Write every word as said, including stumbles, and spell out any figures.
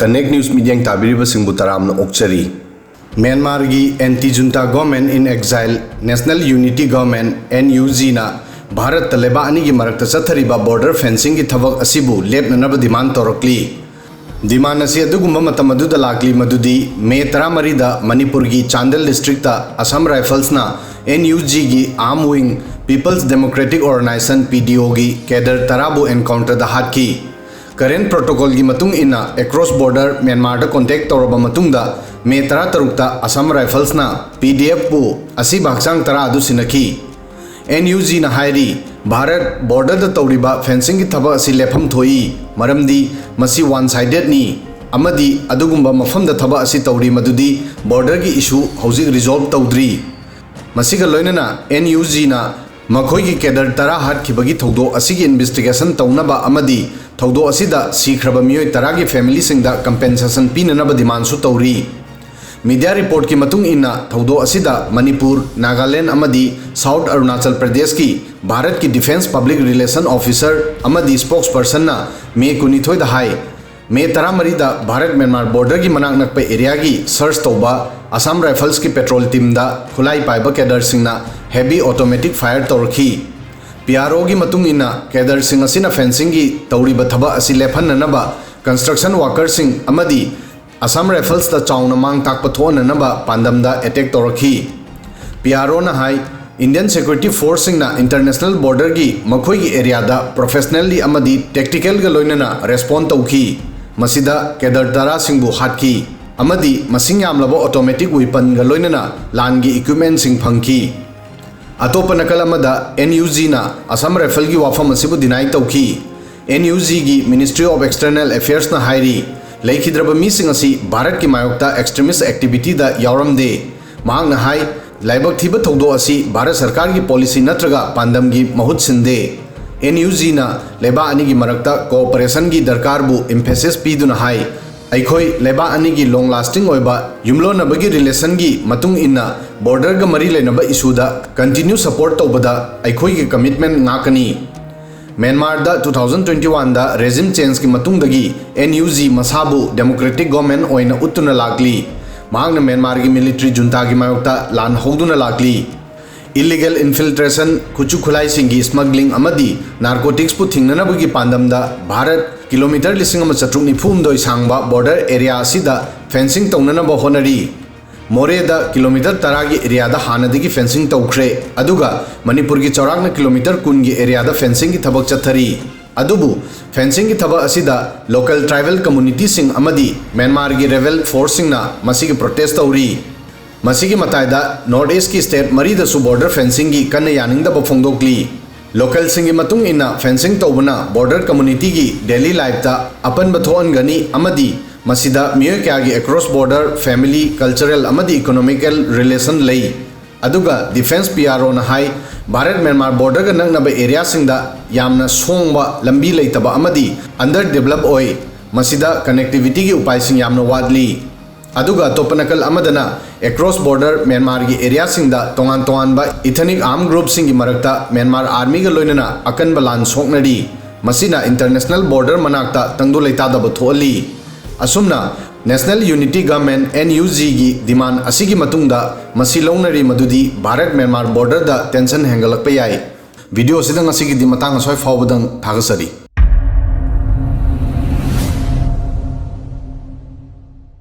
Connect News ꯃꯤꯠꯌꯦꯡ ꯇꯥꯕꯤꯔꯤꯕꯁꯤꯡꯕꯨ ꯇꯔꯥꯝꯅ ꯑꯣꯛꯆꯔꯤ꯫ ꯃ꯭ꯌꯥꯟꯃꯥꯔꯒꯤ Anti Junta Government in Exile, National Unity Government, NUG ꯅ ꯚꯥꯔꯠꯇ ꯂꯩꯕꯥꯛ ꯑꯅꯤꯒꯤ ꯃꯔꯛꯇ ꯆꯠꯊꯔꯤꯕ border fencing ꯒꯤ ꯊꯕꯛ ꯑꯁꯤꯕꯨ ꯂꯦꯞꯅꯅꯕ demand ꯇꯧꯔꯛꯂꯤ꯫ Demand ꯑꯁꯤ ꯑꯗꯨꯒꯨꯝꯕ ꯃꯇꯝ ꯑꯗꯨꯗ ꯂꯥꯛꯂꯤ ꯃꯗꯨꯗꯤ ꯃꯦ ꯇꯔꯥꯃꯔꯤꯗ ꯃꯅꯤꯄꯨꯔꯒꯤ ꯆꯥꯟꯗꯦꯜ district ꯇ Assam Rifles ꯅ NUG ꯒꯤ arm wing People's Democratic Organisation, PDO ꯒꯤ cadre ꯇꯔꯥꯕꯨ encounter ꯗ ꯍꯥꯠꯈꯤ꯫ Current protocol ꯒꯤ ꯃꯇꯨꯡ ꯏꯟꯅ across border ꯃ꯭ꯌꯥꯟꯃꯥꯔꯗ contact ꯇꯧꯔꯕ ꯃꯇꯨꯡꯗ ꯃꯦ ꯇꯔꯥꯇꯔꯨꯛꯇ Assam Rifles ꯅ PDF ꯄꯨ ꯑꯁꯤꯕ ꯍꯛꯆꯥꯡ ꯇꯔꯥ ꯑꯗꯨ ꯁꯤꯟꯅꯈꯤ꯫ NUG ꯅ ꯍꯥꯏꯔꯤ, ꯚꯥꯔꯠ border ꯗ ꯇꯧꯔꯤꯕ fencing ꯒꯤ ꯊꯕꯛ ꯑꯁꯤ ꯂꯦꯞꯐꯝ ꯊꯣꯛꯏ, ꯃꯔꯝꯗꯤ ꯃꯁꯤ one sided ꯅꯤ ꯑꯃꯗꯤ ꯑꯗꯨꯒꯨꯝꯕ ꯃꯐꯝꯗ ꯊꯕꯛ ꯑꯁꯤ ꯇꯧꯔꯤ ꯃꯗꯨꯗꯤ border ꯒꯤ issue ꯍꯧꯖꯤꯛ resolve ꯇꯧꯗ꯭ꯔꯤ꯫ ꯃꯁꯤꯒ ꯂꯣꯏꯅꯅ NUG ꯅ ꯃꯈꯣꯏꯒꯤ cadre ꯇꯔꯥ ꯍꯥꯠꯈꯤꯕꯒꯤ ꯊꯧꯗꯣꯛ ꯑꯁꯤꯒꯤ investigation ꯇꯧꯅꯕ ꯑꯃꯗꯤ ꯊꯧꯗꯣꯛ ꯑꯁꯤꯗ ꯁꯤꯈ꯭ꯔꯕ ꯃꯤꯑꯣꯏ ꯇꯔꯥꯒꯤ family ꯁꯤꯡꯗ compensation ꯄꯤꯅꯅꯕ demand ꯁꯨ ꯇꯧꯔꯤ꯫ Media report ꯀꯤ ꯃꯇꯨꯡ ꯏꯟꯅ, ꯊꯧꯗꯣꯛ ꯑꯁꯤꯗ ꯃꯅꯤꯄꯨꯔ, ꯅꯥꯒꯥꯂꯦꯟ ꯑꯃꯗꯤ South Arunachal Pradesh ꯀꯤ ꯚꯥꯔꯠꯀꯤ Defence Public Relation Officer ꯑꯃꯗꯤ spokesperson ꯅ ꯃꯦ ꯀꯨꯟꯅꯤꯊꯣꯏꯗ ꯍꯥꯏ, ꯃꯦ ꯇꯔꯥꯃꯔꯤꯗ ꯚꯥꯔꯠ ꯃ꯭ꯌꯥꯟꯃꯥꯔ border ꯒꯤ ꯃꯅꯥꯛ ꯅꯛꯄ area ꯒꯤ search ꯇꯧꯕ Assam Rifles ꯀꯤ patrol team ꯗ ꯈꯨꯠꯂꯥꯏ ꯄꯥꯏꯕ cadre ꯁꯤꯡꯅ heavy automatic fire ꯇꯧꯔꯛꯈꯤ꯫ PRO ꯒꯤ ꯃꯇꯨꯡ ꯏꯟꯅ, cadre ꯁꯤꯡ ꯑꯁꯤꯅ fencing ꯒꯤ ꯇꯧꯔꯤꯕ ꯊꯕꯛ ꯑꯁꯤ ꯂꯦꯞꯍꯟꯅꯅꯕ construction worker ꯁꯤꯡ ꯑꯃꯗꯤ Assam Rifles ꯇ ꯆꯥꯎꯅ ꯃꯥꯡ ꯇꯥꯛꯄ ꯊꯣꯛꯍꯟꯅꯅꯕ ꯄꯥꯟꯗꯝꯗ attack ꯇꯧꯔꯛꯈꯤ꯫ PRO ꯅ ꯍꯥꯏ, Indian security force ꯁꯤꯡꯅ international border ꯒꯤ ꯃꯈꯣꯏꯒꯤ area ꯗ professionally ꯑꯃꯗꯤ tactical ꯒ ꯂꯣꯏꯅꯅ respond ꯇꯧꯈꯤ꯫ ꯃꯁꯤꯗ cadre ꯇꯔꯥ ꯁꯤꯡꯕꯨ ꯍꯥꯠꯈꯤ ꯑꯃꯗꯤ ꯃꯁꯤꯡ ꯌꯥꯝꯂꯕ automatic weapon ꯒ ꯂꯣꯏꯅꯅ ꯂꯥꯟꯒꯤ equipment ꯁꯤꯡ ꯐꯪꯈꯤ꯫ ꯑꯇꯣꯞꯄ ꯅꯥꯀꯜ ꯑꯃꯗ, NUG ꯅ Assam Rifle ꯒꯤ ꯋꯥꯐꯝ ꯑꯁꯤꯕꯨ deny ꯇꯧꯈꯤ꯫ NUG ꯒꯤ Ministry of External Affairs ꯅ ꯍꯥꯏꯔꯤ, ꯂꯩꯈꯤꯗ꯭ꯔꯕ ꯃꯤꯁꯤꯡ ꯑꯁꯤ ꯚꯥꯔꯠꯀꯤ ꯃꯥꯌꯣꯛꯇ extremist activity ꯗ ꯌꯥꯎꯔꯝꯗꯦ꯫ ꯃꯍꯥꯛꯅ ꯍꯥꯏ, ꯂꯥꯏꯕꯛ ꯊꯤꯕ ꯊꯧꯗꯣꯛ ꯑꯁꯤ ꯚꯥꯔꯠ ꯁꯔꯀꯥꯔꯒꯤ policy ꯅꯠꯇ꯭ꯔꯒ ꯄꯥꯟꯗꯝꯒꯤ ꯃꯍꯨꯠ ꯁꯤꯟꯗꯦ꯫ NUG ꯅ ꯂꯩꯕꯥꯛ ꯑꯅꯤꯒꯤ ꯃꯔꯛꯇ cooperation ꯒꯤ ꯗꯔꯀꯥꯔꯕꯨ emphasis ꯄꯤꯗꯨꯅ ꯍꯥꯏ, ꯑꯩꯈꯣꯏ ꯂꯩꯕꯥꯛ ꯑꯅꯤꯒꯤ long lasting ꯑꯣꯏꯕ ꯌꯨꯝꯂꯣꯟꯅꯕꯒꯤ relation ꯒꯤ ꯃꯇꯨꯡ ꯏꯟꯅ border ꯒ ꯃꯔꯤ ꯂꯩꯅꯕ issue ꯗ continue support ꯇꯧꯕꯗ ꯑꯩꯈꯣꯏꯒꯤ commitment ꯉꯥꯛꯀꯅꯤ꯫ ꯃ꯭ꯌꯥꯟꯃꯥꯔꯗ ꯇꯨ ꯊꯥꯎꯖꯟ ꯇ꯭ꯋꯦꯟꯇꯤ ꯋꯥꯟꯗ ꯔꯦꯖꯤꯝ ꯆꯦꯟꯖꯀꯤ ꯃꯇꯨꯡꯗꯒꯤ ꯑꯦꯟ ꯌꯨ ꯖꯤ ꯃꯁꯥꯕꯨ ꯗꯦꯃꯣꯀ꯭ꯔꯦꯇꯤꯛ ꯒꯣꯔꯃꯦꯟ ꯑꯣꯏꯅ ꯎꯠꯇꯨꯅ ꯂꯥꯛꯂꯤ꯫ ꯃꯍꯥꯛꯅ ꯃ꯭ꯌꯥꯟꯃꯥꯔꯒꯤ ꯃꯤꯂꯤꯇ꯭ꯔꯤ ꯖꯨꯟꯇꯥꯒꯤ ꯃꯥꯌꯣꯛꯇ ꯂꯥꯟ ꯍꯧꯗꯨꯅ ꯂꯥꯛꯂꯤ꯫ ꯏꯂꯤꯒꯦꯜ ꯏꯟꯐꯤꯜꯇ꯭ꯔꯦꯁꯟ, ꯈꯨꯠꯁꯨ ꯈꯨꯠꯂꯥꯏꯁꯤꯡꯒꯤ ꯁ꯭ꯃꯒ꯭ꯂꯤꯡ ꯑꯃꯗꯤ ꯅꯥꯔꯀꯣꯇꯤꯛꯁꯄꯨ ꯊꯤꯡꯅꯅꯕꯒꯤ ꯄꯥꯟꯗꯝꯗ ꯚꯥꯔꯠ ꯀꯤꯂꯣꯃꯤꯇꯔ ꯂꯤꯁꯤꯡ ꯑꯃ ꯆꯥꯇ꯭ꯔꯨꯛ ꯅꯤꯐꯨ ꯍꯨꯝꯗꯣꯏ ꯁꯥꯡꯕ ꯕꯣꯔꯗꯔ ꯑꯦꯔꯤꯌꯥ ꯑꯁꯤꯗ ꯐꯦꯟꯁꯤꯡ ꯇꯧꯅꯅꯕ ꯍꯣꯠꯅꯔꯤ꯫ ꯃꯣꯔꯦꯗ ꯀꯤꯂꯣꯃꯤꯇꯔ ꯇꯔꯥꯒꯤ ꯑꯦꯔꯤꯌꯥꯗ ꯍꯥꯟꯅꯗꯒꯤ ꯐꯦꯟꯁꯤꯡ ꯇꯧꯈ꯭ꯔꯦ, ꯑꯗꯨꯒ ꯃꯅꯤꯄꯨꯔꯒꯤ ꯆꯥꯎꯔꯥꯛꯅ ꯀꯤꯂꯣꯃꯤꯇꯔ ꯀꯨꯟꯒꯤ ꯑꯦꯔꯤꯌꯥꯗ ꯐꯦꯟꯁꯤꯡꯒꯤ ꯊꯕꯛ ꯆꯠꯊꯔꯤ꯫ ꯑꯗꯨꯕꯨ ꯐꯦꯟꯁꯤꯡꯒꯤ ꯊꯕꯛ ꯑꯁꯤꯗ ꯂꯣꯀꯦꯜ ꯇ꯭ꯔꯥꯏꯕꯦꯜ ꯀꯝꯃꯨꯅꯤꯇꯤꯁꯤꯡ ꯑꯃꯗꯤ ꯃ꯭ꯌꯥꯟꯃꯥꯔꯒꯤ ꯔꯦꯕꯦꯜ ꯐꯣꯔꯁꯁꯤꯡꯅ ꯃꯁꯤꯒꯤ ꯄ꯭ꯔꯣꯇꯦꯁ ꯇꯧꯔꯤ꯫ ꯃꯁꯤꯒꯤ ꯃꯇꯥꯏꯗ ꯅꯣꯔꯠ ꯏꯁꯀꯤ ꯁ꯭ꯇꯦꯠ ꯃꯔꯤꯗꯁꯨ ꯕꯣꯔꯗꯔ ꯐꯦꯟꯁꯤꯡꯒꯤ ꯀꯟꯅ ꯌꯥꯅꯤꯡꯗꯕ ꯐꯣꯡꯗꯣꯛꯂꯤ꯫ ꯂꯣꯀꯦꯜꯁꯤꯡꯒꯤ ꯃꯇꯨꯡ ꯏꯟꯅ, ꯐꯦꯟꯁꯤꯡ ꯇꯧꯕꯅ ꯕꯣꯔꯗꯔ ꯀꯝꯃꯨꯅꯤꯇꯤꯒꯤ ꯗꯦꯂꯤ ꯂꯥꯏꯐꯇ ꯑꯄꯟꯕ ꯊꯣꯛꯍꯟꯒꯅꯤ ꯑꯃꯗꯤ ꯃꯁꯤꯗ ꯃꯤꯑꯣꯏ ꯀꯌꯥꯒꯤ ꯑꯦꯀ꯭ꯔꯣꯁ ꯕꯣꯔꯗꯔ, ꯐꯦꯃꯤꯂꯤ, ꯀꯜꯆꯔꯦꯜ ꯑꯃꯗꯤ ꯏꯀꯣꯅꯣꯃꯤꯀꯦꯜ ꯔꯤꯂꯦꯁꯟ ꯂꯩ꯫ ꯑꯗꯨꯒ ꯗꯤꯐꯦꯟꯁ ꯄꯤ ꯑꯥꯔ ꯑꯣꯅ ꯍꯥꯏ, ꯚꯥꯔꯠ ꯃ꯭ꯌꯥꯟꯃꯥꯔ ꯕꯣꯔꯗꯔꯒ ꯅꯛꯅꯕ ꯑꯦꯔꯤꯌꯥꯁꯤꯡꯗ ꯌꯥꯝꯅ ꯁꯣꯡꯕ ꯂꯝꯕꯤ ꯂꯩꯇꯕ ꯑꯃꯗꯤ ꯑꯟꯗꯔ ꯗꯦꯕꯂꯞ ꯑꯣꯏ꯫ ꯃꯁꯤꯗ ꯀꯅꯦꯛꯇꯤꯚꯤꯇꯤꯒꯤ ꯎꯄꯥꯏꯁꯤꯡ ꯌꯥꯝꯅ ꯋꯥꯠꯂꯤ꯫ ꯑꯗꯨꯒ ꯑꯇꯣꯞꯄ ꯅꯥꯀꯜ ꯑꯃꯗꯅ, ꯑꯦꯀ꯭ꯔꯣꯁ ꯕꯣꯔꯗꯔ ꯃ꯭ꯌꯥꯟꯃꯥꯔꯒꯤ ꯑꯦꯔꯤꯌꯥꯁꯤꯡꯗ ꯇꯣꯉꯥꯟ ꯇꯣꯉꯥꯟꯕ ꯏꯊꯅꯤꯛ ꯑꯥꯔꯝ ꯒ꯭ꯔꯨꯞꯁꯤꯡꯒꯤ ꯃꯔꯛꯇ ꯃ꯭ꯌꯥꯟꯃꯥꯔ ꯑꯥꯔꯃꯤꯒ ꯂꯣꯏꯅꯅ ꯑꯀꯟꯕ ꯂꯥꯟ ꯁꯣꯛꯅꯔꯤ꯫ ꯃꯁꯤꯅ ꯏꯟꯇꯔꯅꯦꯁꯅꯦꯜ ꯕꯣꯔꯗꯔ ꯃꯅꯥꯛꯇ ꯇꯪꯗꯨ ꯂꯩꯇꯥꯗꯕ ꯊꯣꯛꯍꯜꯂꯤ꯫ ꯑꯁꯨꯝꯅ, national unity government, N U ꯖꯤꯒꯤ ꯗꯤꯃꯥꯟ ꯑꯁꯤꯒꯤ ꯃꯇꯨꯡꯗ ꯃꯁꯤ ꯂꯧꯅꯔꯤ ꯃꯗꯨꯗꯤ ꯚꯥꯔꯠ ꯃ꯭ꯌꯥꯟꯃꯥꯔ ꯕꯣꯔꯗꯔꯗ ꯇꯦꯟꯁꯟ ꯍꯦꯟꯒꯠꯂꯛꯄ ꯌꯥꯏ꯫ ꯚꯤꯗꯤꯑꯣ ꯑꯁꯤꯗ ꯉꯁꯤꯒꯤꯗꯤ ꯃꯇꯥꯡ ꯑꯁ꯭ꯋꯥꯏ ꯐꯥꯎꯕꯗꯪ ꯊꯥꯒꯠꯆꯔꯤ꯫